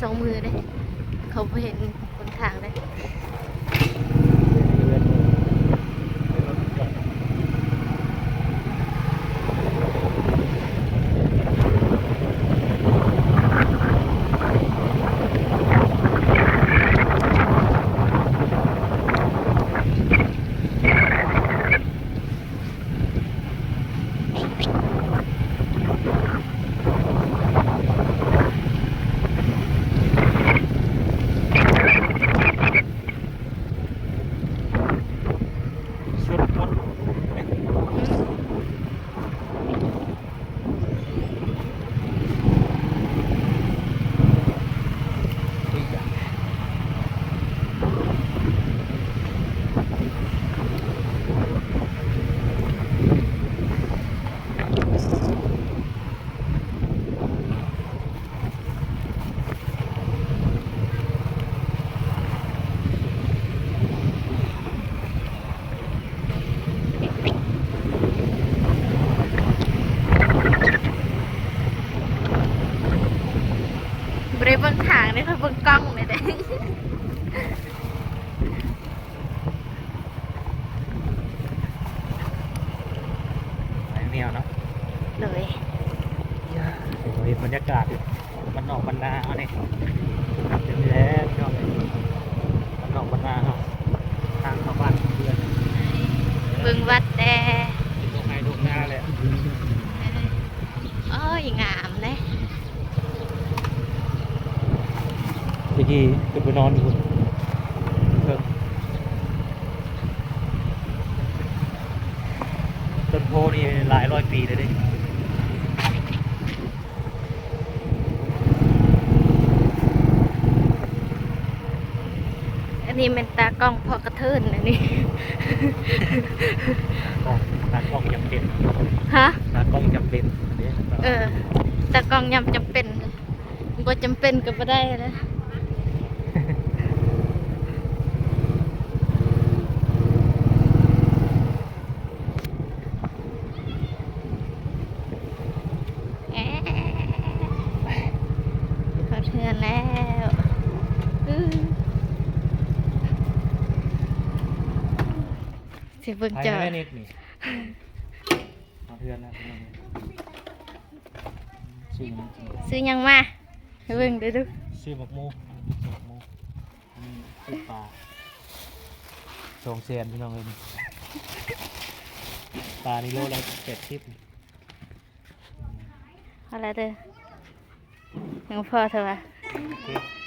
ສອງມື້ເດ້ ເຂົາບໍ່ເຫັນຫົນທາງເດ້. ບໍ່ໄດ້ເບິ່ງທາງເດ້ ຂ້ອຍເບິ່ງກ້ອງນີ້ເດ້. ຫຼາຍແນວເນາະ. ໂດຍ ໂອ້ຍ ບັນຍາກາດບ້ານນອກບ້ານນາເຮົານີ້ ເປັນແບບນີ້ແຫຼະພີ່ນ້ອງເອີຍ ບ້ານນອກບ້ານນາເຮົາ ທາງເຂົ້າບ້ານເຮືອນ ເບິ່ງວັດແດ່ ເປັນທົ່ງໄຮ່ທົ່ງນາແຫຼະ. ໂອ້ຍ ງາມເດ້. ຕະກີ້ຂຶ້ນໄປນອນຢູ່ພຸ້ນເທິງ ຕົ້ນໂພນີ້ຫຼາຍຮ້ອຍປີແລ້ວເດ້. ອັນນີ້ແມ່ນຕາກ້ອງພໍ່ກະເທີນ ອັນນີ້ ຕາກ້ອງ ຕາກ້ອງຈຳເປັນ. ຮະ? ຕາກ້ອງຈຳເປັນເດ້. ເອີ ຕາກ້ອງຍາມຈຳເປັນ ບໍ່ຈຳເປັນກໍບໍ່ໄດ້ນະ. ເອີ ຮອດເຮືອນແລ້ວ. ອື ຊິເບິ່ງຈອ ໄປແລ້ວເນັດນີ້. ຮອດເຮືອນແລ້ວ ຊື້ຫຍັງກິນ ຊື້ຫຍັງມາໃຫ້ເບິ່ງເດີ້. ຊື້ໝາກໂມ ຊື້ໝາກໂມ ອືມ ຊື້ປາ ສອງແສນ ພີ່ນ້ອງເອີຍ ນີ້ ປານີ້ໂລລະແປດສິບ. ເອົາລະເດີ້ ຍັງພໍເທື່ອວ່າ ໂອເຄ.